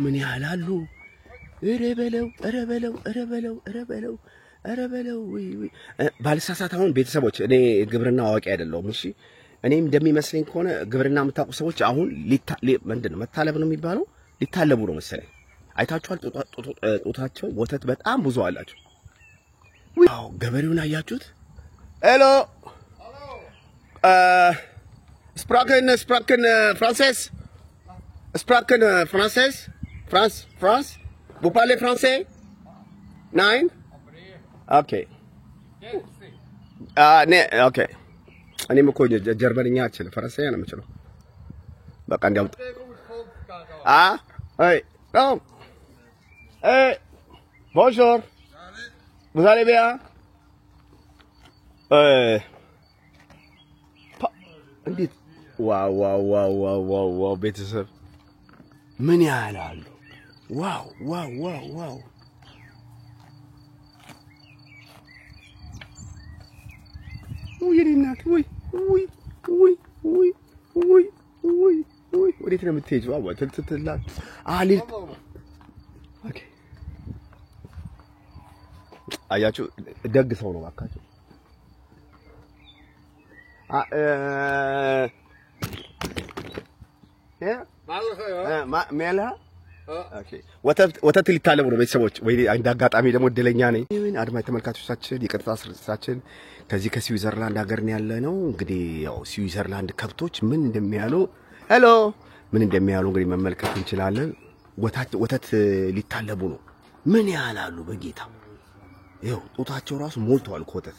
ምን ያህል አሉ? ኧረ በለው ኧረ በለው ኧረ በለው ኧረ በለው ኧረ በለው። ውይ ውይ፣ ባልሳሳት አሁን ቤተሰቦች፣ እኔ ግብርና አዋቂ አይደለሁም። እሺ እኔም እንደሚመስለኝ ከሆነ ግብርና የምታውቁ ሰዎች አሁን ምንድን ነው መታለብ ነው የሚባለው? ሊታለቡ ነው መሰለኝ። አይታችኋል? ጡታቸው ወተት በጣም ብዙ አላቸው። Wow ገበሬውን አያችሁት? Hello, sprechen sprechen Français, sprechen Français, France, France, vous parlez français? Nein, okay, nee, okay። እኔም እኮ ጀርመንኛ አልችልም፣ ፈረንሳይኛ ነው የምችለው። በቃ እንዲያውም አ አይ oh eh bonjour, vous allez bien? እንዴት wow wow wow wow wow wow! ቤተሰብ ምን ያህል አሉ? Wow wow wow wow! ውይ የኔ እናት፣ ውይ ውይ ውይ ውይ ውይ ውይ ውይ! ወዴት ነው የምትሄጂው? አዋ ትልትላ አሊ okay። አያችሁ፣ ደግ ሰው ነው ባካችሁ። ወተት ሊታለቡ ነው ቤተሰቦች። ወይ እንደ አጋጣሚ ደግሞ እድለኛ ነኝ። አድማጭ ተመልካቾቻችን፣ የቀጥታ ስርጭታችን ከዚህ ከስዊዘርላንድ ሀገር ነው ያለ ነው። እንግዲህ ያው ስዊዘርላንድ ከብቶች ምን እንደሚያሉ፣ hello፣ ምን እንደሚያሉ እንግዲህ መመልከት እንችላለን። ወተት ሊታለቡ ነው። ምን ያህል አሉ በጌታ፣ ይኸው ጡታቸው ራሱ ሞልተዋል ከወተት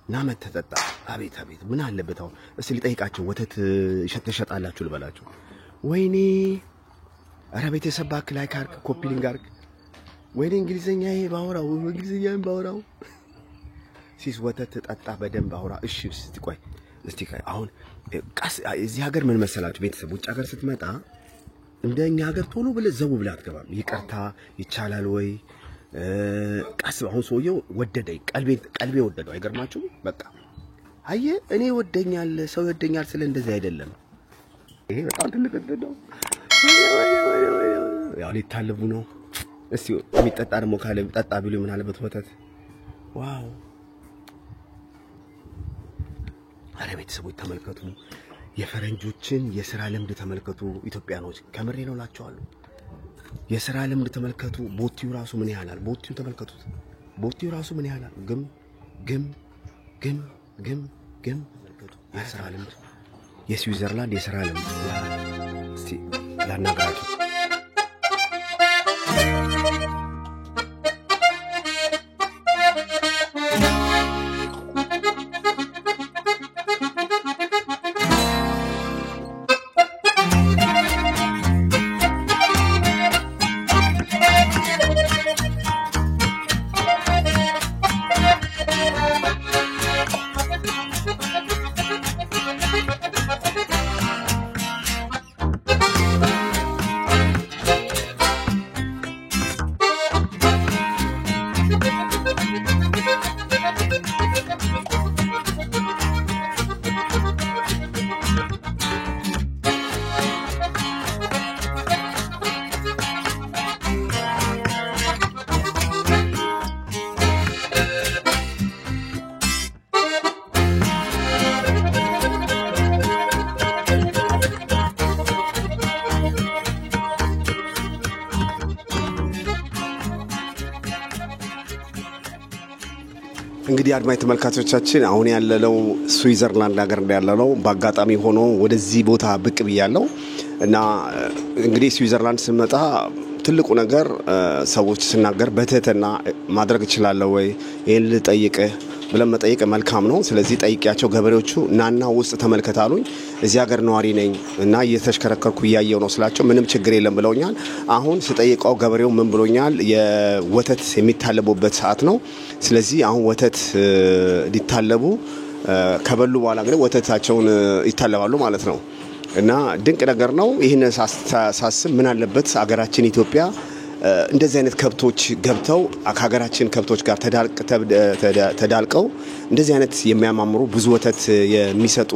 እና መተጠጣ። አቤት አቤት፣ ምን አለበት አሁን እስቲ ልጠይቃቸው፣ ወተት ትሸጣላችሁ ልበላቸው። ወይኔ ኧረ ቤተሰብ እባክህ like አድርግ፣ copy link አድርግ። ወይኔ እንግሊዘኛ ይሄ ባወራው፣ እንግሊዘኛ ባወራው ሲስ ወተት ጠጣ በደንብ አውራ። እሺ እስቲ ቆይ እስቲ ቆይ አሁን ቀስ። እዚህ ሀገር ምን መሰላችሁ ቤተሰብ፣ ውጭ ሀገር ስትመጣ እንደኛ ሀገር ቶሎ ብለህ ዘው ብለህ አትገባም። ይቅርታ ይቻላል ወይ ቀስ። አሁን ሰውየው ወደደኝ፣ ቀልቤ ቀልቤ ወደደው። አይገርማችሁም? በቃ አየህ እኔ ወደኛል፣ ሰው ይወደኛል ስለ እንደዚህ አይደለም። ይሄ በጣም ትልቅ እንትን ነው። ያው ሊታለቡ ነው። እስቲ የሚጠጣ ደግሞ ካለ ጠጣ ቢሉ ምን አለበት ወተት። Wow! አረ ቤተሰቦች ተመልከቱ፣ የፈረንጆችን የስራ ልምድ ተመልከቱ። ኢትዮጵያኖች ከምሬ ነው እላቸዋለሁ። የስራ ልምድ ተመልከቱ። ቦቲው ራሱ ምን ያህላል? ቦቲው ተመልከቱት። ቦቲው ራሱ ምን ያህላል? ግም ግም ግም ግም ግም። ተመልከቱ። የስራ ልምድ፣ የስዊዘርላንድ የስራ ልምድ። እስቲ ላናግራቸው። እንግዲህ አድማጭ ተመልካቾቻችን፣ አሁን ያለነው ስዊዘርላንድ ሀገር ያለነው፣ በአጋጣሚ ሆኖ ወደዚህ ቦታ ብቅ ብያለሁ እና እንግዲህ ስዊዘርላንድ ስመጣ ትልቁ ነገር ሰዎች ስናገር በትህትና ማድረግ እችላለሁ ወይ ይህን ልጠይቅህ ብለን መጠየቅ መልካም ነው። ስለዚህ ጠይቄያቸው ገበሬዎቹ ናና ውስጥ ተመልከት አሉኝ። እዚህ ሀገር ነዋሪ ነኝ እና እየተሽከረከርኩ እያየው ነው ስላቸው ምንም ችግር የለም ብለውኛል። አሁን ስጠይቀው ገበሬው ምን ብሎኛል? የወተት የሚታለቡበት ሰዓት ነው። ስለዚህ አሁን ወተት ሊታለቡ ከበሉ በኋላ እንግዲህ ወተታቸውን ይታለባሉ ማለት ነው። እና ድንቅ ነገር ነው። ይህን ሳስብ ምን አለበት አገራችን ኢትዮጵያ እንደዚህ አይነት ከብቶች ገብተው ከሀገራችን ከብቶች ጋር ተዳልቀው እንደዚህ አይነት የሚያማምሩ ብዙ ወተት የሚሰጡ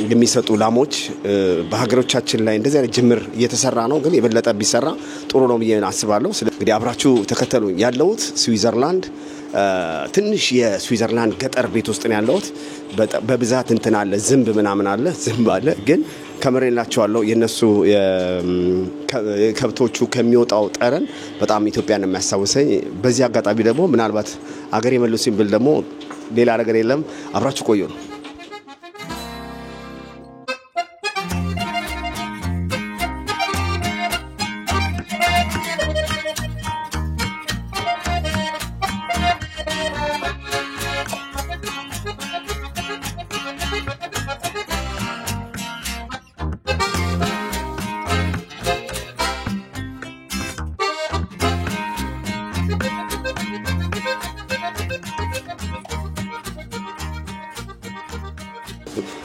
የሚሰጡ ላሞች በሀገሮቻችን ላይ እንደዚህ አይነት ጅምር እየተሰራ ነው፣ ግን የበለጠ ቢሰራ ጥሩ ነው ብዬ አስባለሁ። እንግዲህ አብራችሁ ተከተሉኝ። ያለሁት ስዊዘርላንድ ትንሽ የስዊዘርላንድ ገጠር ቤት ውስጥ ነው ያለሁት። በብዛት እንትን አለ፣ ዝንብ ምናምን አለ፣ ዝንብ አለ። ግን ከምሬላቸዋለሁ የነሱ ከብቶቹ ከሚወጣው ጠረን በጣም ኢትዮጵያን ነው የሚያስታውሰኝ። በዚህ አጋጣሚ ደግሞ ምናልባት አገር የመልሱኝ ብል ደግሞ ሌላ ነገር የለም። አብራችሁ ቆዩ ነው።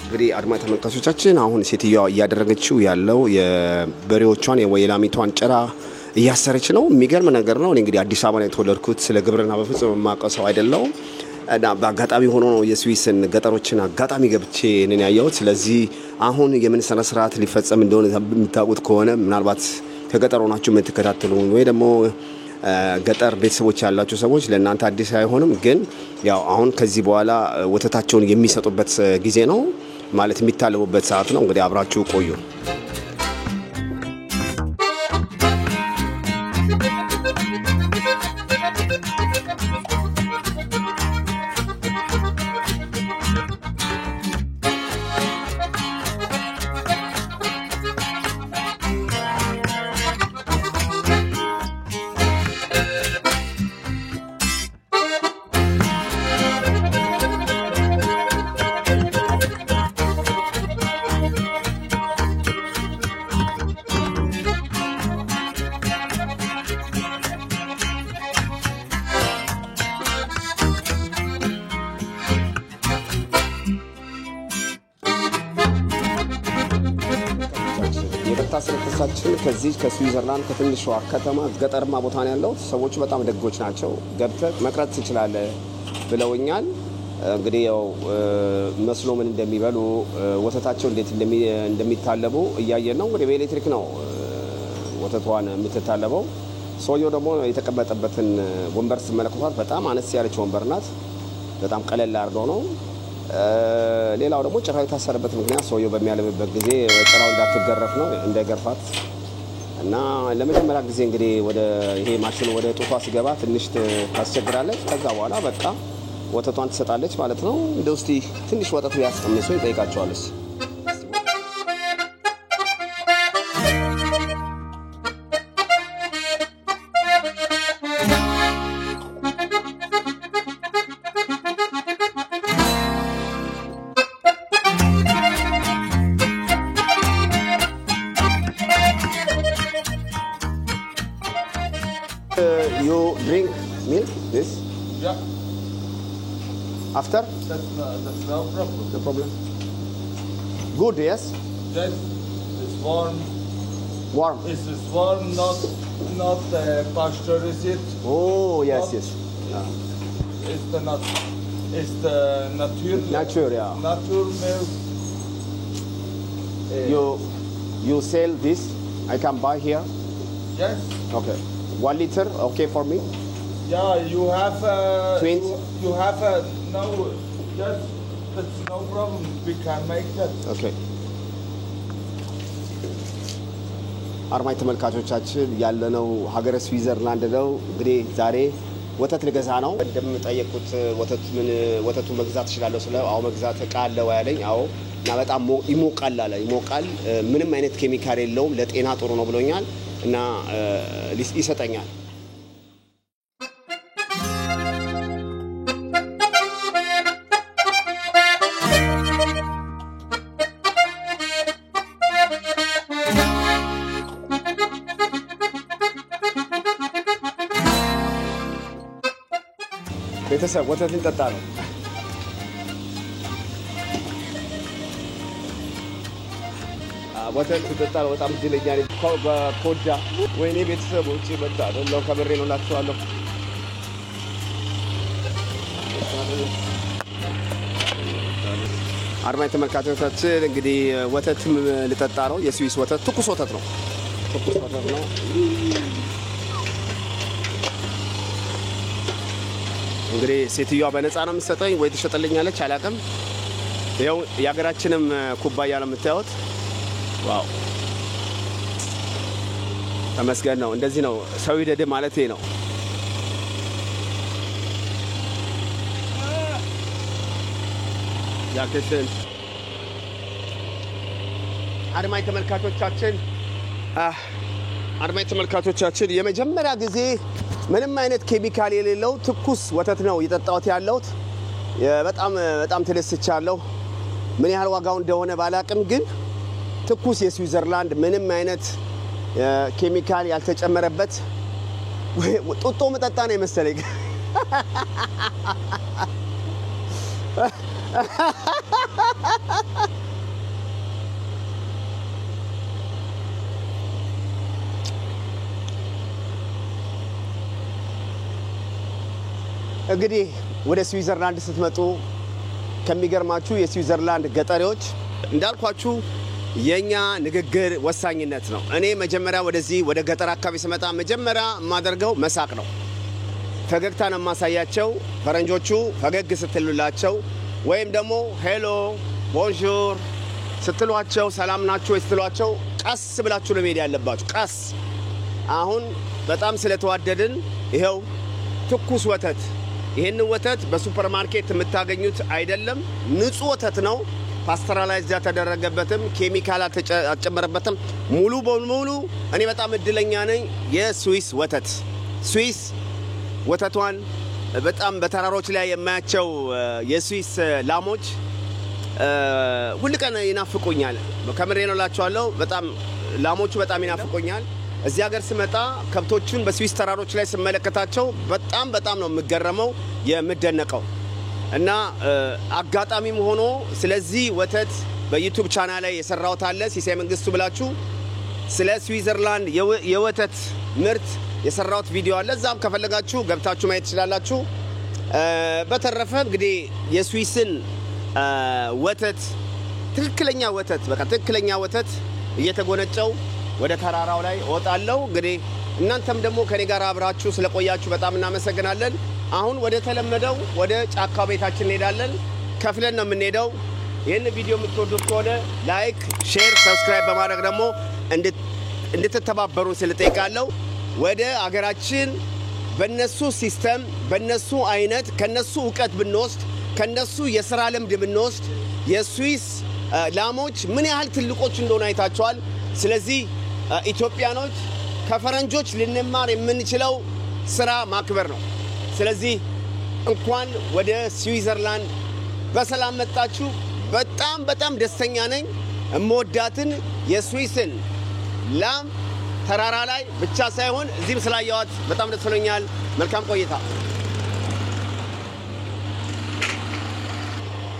እንግዲህ አድማጭ ተመልካቾቻችን አሁን ሴትዮዋ እያደረገችው ያለው የበሬዎቿን የላሚቷን ጭራ እያሰረች ነው። የሚገርም ነገር ነው። እኔ እንግዲህ አዲስ አበባ ነው የተወለድኩት። ስለ ግብርና በፍጹም የማውቀው ሰው አይደለሁም እና በአጋጣሚ ሆኖ ነው የስዊስን ገጠሮችን አጋጣሚ ገብቼ እኔን ያየሁት። ስለዚህ አሁን የምን ስነ ስርዓት ሊፈጸም እንደሆነ የምታውቁት ከሆነ ምናልባት ከገጠር ሆናችሁ የምትከታተሉ ወይ ደግሞ ገጠር ቤተሰቦች ያላቸው ሰዎች ለእናንተ አዲስ አይሆንም። ግን ያው አሁን ከዚህ በኋላ ወተታቸውን የሚሰጡበት ጊዜ ነው ማለት የሚታለቡበት ሰዓት ነው። እንግዲህ አብራችሁ ቆዩ። የቀጥታ ስርጭታችን ከዚህ ከስዊዘርላንድ ከትንሿ ከተማ ገጠርማ ቦታ ነው ያለው። ሰዎቹ በጣም ደጎች ናቸው። ገብተህ መቅረጽ ትችላለህ ብለውኛል። እንግዲህ ያው መስኖ ምን እንደሚበሉ ወተታቸው እንዴት እንደሚታለቡ እያየን ነው። እንግዲህ በኤሌክትሪክ ነው ወተቷን የምትታለበው። ሰውየው ደግሞ የተቀመጠበትን ወንበር ስመለከቷት በጣም አነስ ያለች ወንበር ናት። በጣም ቀለል አድርገው ነው። ሌላው ደግሞ ጭራው የታሰረበት ምክንያት ሰውየው በሚያለብበት ጊዜ ጭራው እንዳትገረፍ ነው፣ እንዳይገርፋት እና ለመጀመሪያ ጊዜ እንግዲህ ወደ ይሄ ማሽኑ ወደ ጡቷ ሲገባ ትንሽ ታስቸግራለች። ከዛ በኋላ በቃ ወተቷን ትሰጣለች ማለት ነው። እንደው እስቲ ትንሽ ወተት ቢያስቀምሱ ይጠይቃቸዋለች። You drink milk this? Yeah. After? That's no problem. No problem. Good, yes? Yes, it's warm. Warm. It's warm, not pasteurized. Oh, yes, yes. It's the nat, it's the nature. Nature, yeah. Nature milk. You sell this? I can buy here? Yes. Okay. 1 liter, okay for me? Yeah, you have a... Twins? You have a... No, yes, that's no problem. We can make that. Okay. አድማጭ ተመልካቾቻችን ያለነው ሀገረ ስዊዘርላንድ ነው። እንግዲህ ዛሬ ወተት ልገዛ ነው። እንደምጠየቁት ወተት ምን ወተቱን መግዛት እችላለሁ ስለው አዎ መግዛት እቃ አለ ወይ አለኝ። አዎ እና በጣም ይሞቃል አለ። ይሞቃል፣ ምንም አይነት ኬሚካል የለውም፣ ለጤና ጥሩ ነው ብሎኛል እና ይሰጠኛል። ቤተሰብ ወተት ልንጠጣ ነው። ወተት ልጠጣ ነው። በጣም እድለኛ ነኝ። በኮዳ ወይኔ ቤተሰቦቼ መጣ አይደለም፣ ከምሬ ነው እላችኋለሁ። አድማጭ ተመልካቾቻችን እንግዲህ ወተትም ልጠጣ ነው። የስዊስ ወተት ትኩስ ወተት ነው። ትኩስ ወተት ነው። እንግዲህ ሴትዮዋ በነፃ ነው የምትሰጠኝ ወይ ትሸጥልኛለች አላውቅም። ይኸው የሀገራችንም ኩባያ ነው የምታዩት። Wow ተመስገን ነው። እንደዚህ ነው ሰው ይውደድ ማለት ነው። Dankeschön። አድማጭ ተመልካቾቻችን አድማጭ ተመልካቾቻችን የመጀመሪያ ጊዜ ምንም አይነት ኬሚካል የሌለው ትኩስ ወተት ነው እየጠጣሁት ያለሁት። በጣም በጣም ተደስቻለሁ። ምን ያህል ዋጋው እንደሆነ ባላቅም ግን ትኩስ የስዊዘርላንድ ምንም አይነት ኬሚካል ያልተጨመረበት ጡጦ መጠጣ ነው የመሰለኝ። እንግዲህ ወደ ስዊዘርላንድ ስትመጡ ከሚገርማችሁ የስዊዘርላንድ ገጠሬዎች እንዳልኳችሁ የኛ ንግግር ወሳኝነት ነው። እኔ መጀመሪያ ወደዚህ ወደ ገጠር አካባቢ ስመጣ መጀመሪያ የማደርገው መሳቅ ነው። ፈገግታ ነው የማሳያቸው። ፈረንጆቹ ፈገግ ስትሉላቸው ወይም ደግሞ hello bonjour ስትሏቸው፣ ሰላም ናችሁ ወይ ስትሏቸው ቀስ ብላችሁ ነው መሄድ ያለባችሁ። ቀስ። አሁን በጣም ስለተዋደድን ይኸው ትኩስ ወተት። ይህንን ወተት በሱፐር ማርኬት የምታገኙት አይደለም። ንጹህ ወተት ነው። Pasteurize ያልተደረገበትም፣ ኬሚካል አልተጨመረበትም። ሙሉ በሙሉ እኔ በጣም እድለኛ ነኝ። የስዊስ ወተት፣ ስዊስ ወተቷን በጣም በተራሮች ላይ የማያቸው የስዊስ ላሞች ሁል ቀን ይናፍቁኛል። ከምሬ ነው እላቸዋለሁ። በጣም ላሞቹ በጣም ይናፍቁኛል። እዚህ ሀገር ስመጣ ከብቶቹን በስዊስ ተራሮች ላይ ስመለከታቸው በጣም በጣም ነው የምገረመው፣ የምደነቀው። እና አጋጣሚም ሆኖ ስለዚህ ወተት በ YouTube channel ላይ የሰራሁት አለ። ሲሳይ መንግስቱ ብላችሁ ስለ ስዊዘርላንድ የወተት ምርት የሰራሁት ቪዲዮ አለ። እዛም ከፈለጋችሁ ገብታችሁ ማየት ትችላላችሁ። በተረፈ እንግዲህ የስዊስን ወተት፣ ትክክለኛ ወተት፣ በቃ ትክክለኛ ወተት እየተጎነጨው ወደ ተራራው ላይ እወጣለሁ። እንግዲህ እናንተም ደግሞ ከኔ ጋር አብራችሁ ስለቆያችሁ በጣም እናመሰግናለን። አሁን ወደ ተለመደው ወደ ጫካው ቤታችን እንሄዳለን። ከፍለን ነው የምንሄደው። ይህን ቪዲዮ የምትወዱት ከሆነ like፣ share፣ subscribe በማድረግ ደግሞ እንድትተባበሩን ስል እጠይቃለሁ። ወደ አገራችን በነሱ system፣ በነሱ አይነት፣ ከነሱ እውቀት ብንወስድ፣ ከነሱ የስራ ልምድ ብንወስድ፣ የስዊስ ላሞች ምን ያህል ትልቆች እንደሆኑ አይታቸዋል። ስለዚህ ኢትዮጵያኖች ከፈረንጆች ልንማር የምንችለው ስራ ማክበር ነው። ስለዚህ እንኳን ወደ ስዊዘርላንድ በሰላም መጣችሁ። በጣም በጣም ደስተኛ ነኝ። እምወዳትን የስዊስን ላም ተራራ ላይ ብቻ ሳይሆን እዚህም ስላየዋት በጣም ደስ ብሎኛል። መልካም ቆይታ።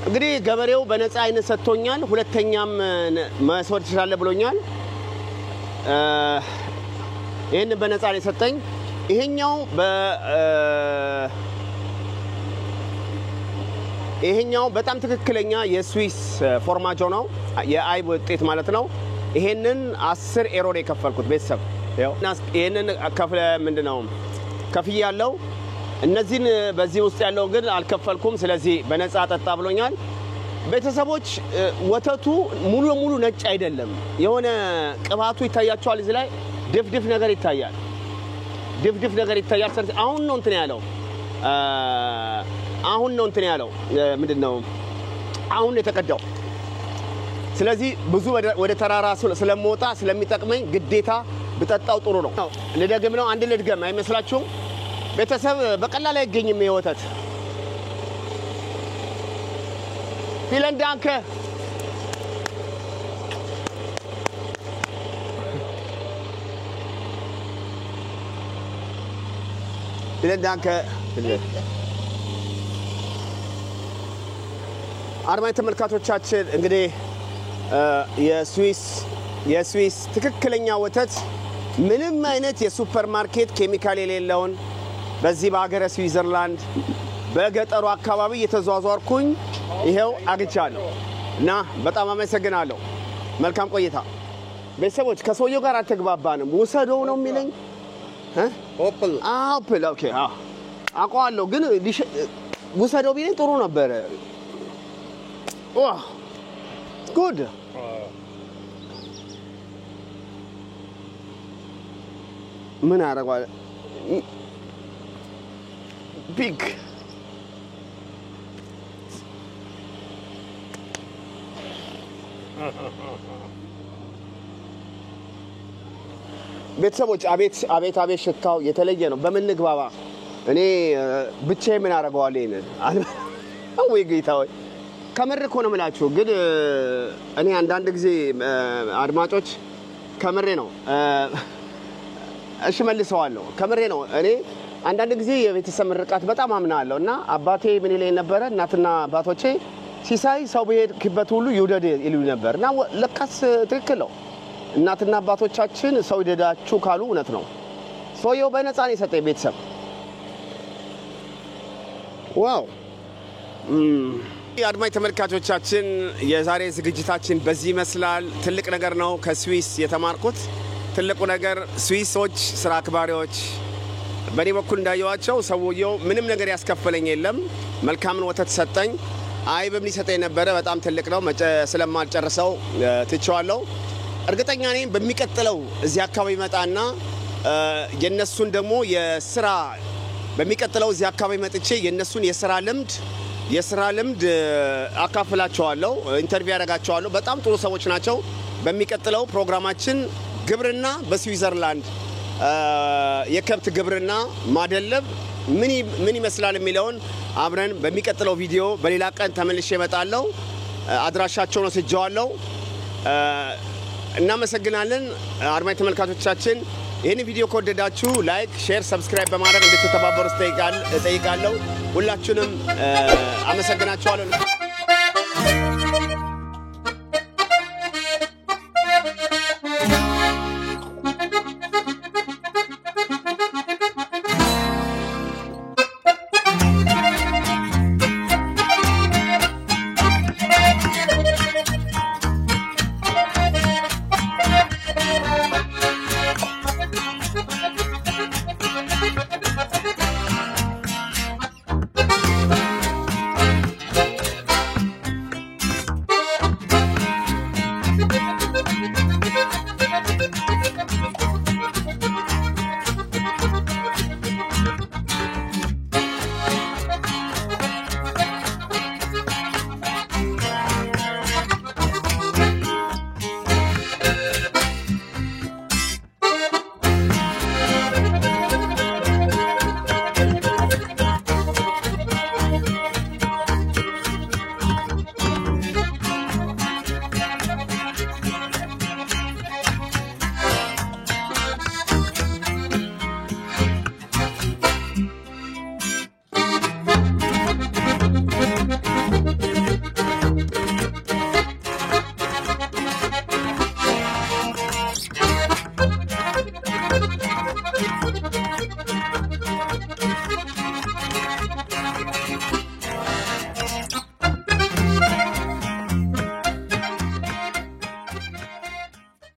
እንግዲህ ገበሬው በነፃ አይነት ሰጥቶኛል። ሁለተኛም መውሰድ ትችላለህ ብሎኛል። ይህንን በነፃ ነው የሰጠኝ። ይሄኛው በጣም ትክክለኛ የስዊስ ፎርማጆ ነው፣ የአይብ ውጤት ማለት ነው። ይሄንን 10 ኤሮ ነው የከፈልኩት ቤተሰብ። ይሄንን ከፍለ ምንድን ነው ከፍዬ ያለው፣ እነዚህን በዚህ ውስጥ ያለው ግን አልከፈልኩም። ስለዚህ በነፃ ጠጣ ብሎኛል። ቤተሰቦች ወተቱ ሙሉ በሙሉ ነጭ አይደለም። የሆነ ቅባቱ ይታያቸዋል። እዚህ ላይ ድፍድፍ ነገር ይታያል። ድፍድፍ ነገር ይታያል። አሁን ነው እንትን ያለው፣ አሁን ነው እንትን ያለው፣ ምንድን ነው፣ አሁን የተቀዳው። ስለዚህ ብዙ ወደ ተራራ ስለምወጣ ስለሚጠቅመኝ ግዴታ ብጠጣው ጥሩ ነው። ልደግም ነው፣ አንድ ልድገም አይመስላችሁም? ቤተሰብ በቀላል አይገኝም ይሄ ወተት። Vielen Dank። Vielen Dank። አድማጭ ተመልካቾቻችን እንግዲህ የስዊስ ትክክለኛ ወተት፣ ምንም አይነት የሱፐር ማርኬት ኬሚካል የሌለውን በዚህ በሀገረ ስዊዘርላንድ በገጠሩ አካባቢ እየተዟዟርኩኝ ይኸው አግኝቻለሁ። እና በጣም አመሰግናለሁ። መልካም ቆይታ። ቤተሰቦች፣ ከሰውየው ጋር አልተግባባንም። ውሰደው ነው የሚለኝ እ? Hoppel. Hoppel, okay። አዎ አውቀዋለሁ፣ ግን ውሰደው ቢለኝ ጥሩ ነበረ። Good። ምን አደረገዋል? Big። ቤተሰቦች፣ አቤት አቤት አቤት፣ ሽታው የተለየ ነው። በምን ንግባባ? እኔ ብቻዬን ምን አደርገዋለሁ? ይሄንን ወይ ጌታ ወይ፣ ከምር እኮ ነው የምላችሁ። ግን እኔ አንዳንድ ጊዜ አድማጮች፣ ከምሬ ነው። እሺ መልሰዋለሁ። ከምሬ ነው። እኔ አንዳንድ ጊዜ የቤተሰብ ምርቃት በጣም አምናለሁ እና አባቴ ምን ይለኝ ነበረ? እናትና አባቶቼ ሲሳይ ሰው በሄድክበት ሁሉ ይውደድ ይሉ ነበር እና ለካስ ትክክል ነው። እናትና አባቶቻችን ሰው ይውደዳችሁ ካሉ እውነት ነው። ሰውየው በነፃ ነው የሰጠኝ። ቤተሰብ፣ wow። አድማጭ ተመልካቾቻችን፣ የዛሬ ዝግጅታችን በዚህ ይመስላል። ትልቅ ነገር ነው ከስዊስ የተማርኩት። ትልቁ ነገር ስዊሶች ስራ አክባሪዎች፣ በእኔ በኩል እንዳየዋቸው ሰውየው ምንም ነገር ያስከፈለኝ የለም። መልካምን ወተት ሰጠኝ። አይብም ሊሰጠኝ ነበረ። በጣም ትልቅ ነው። ስለማልጨርሰው ትቼዋለሁ። እርግጠኛ ነኝ በሚቀጥለው እዚህ አካባቢ መጣና የነሱን ደግሞ የስራ በሚቀጥለው እዚህ አካባቢ መጥቼ የነሱን የስራ ልምድ አካፍላቸዋለሁ፣ interview ያደርጋቸዋለሁ። በጣም ጥሩ ሰዎች ናቸው። በሚቀጥለው ፕሮግራማችን ግብርና በስዊዘርላንድ፣ የከብት ግብርና ማደለብ ምን ይመስላል የሚለውን አብረን በሚቀጥለው ቪዲዮ በሌላ ቀን ተመልሼ እመጣለሁ። አድራሻቸውን ወስጀዋለሁ። እናመሰግናለን አድማጭ ተመልካቾቻችን። ይህን ቪዲዮ ከወደዳችሁ like፣ share፣ subscribe በማድረግ እንድትተባበሩ እጠይቃለሁ። ሁላችሁንም አመሰግናችኋለሁ።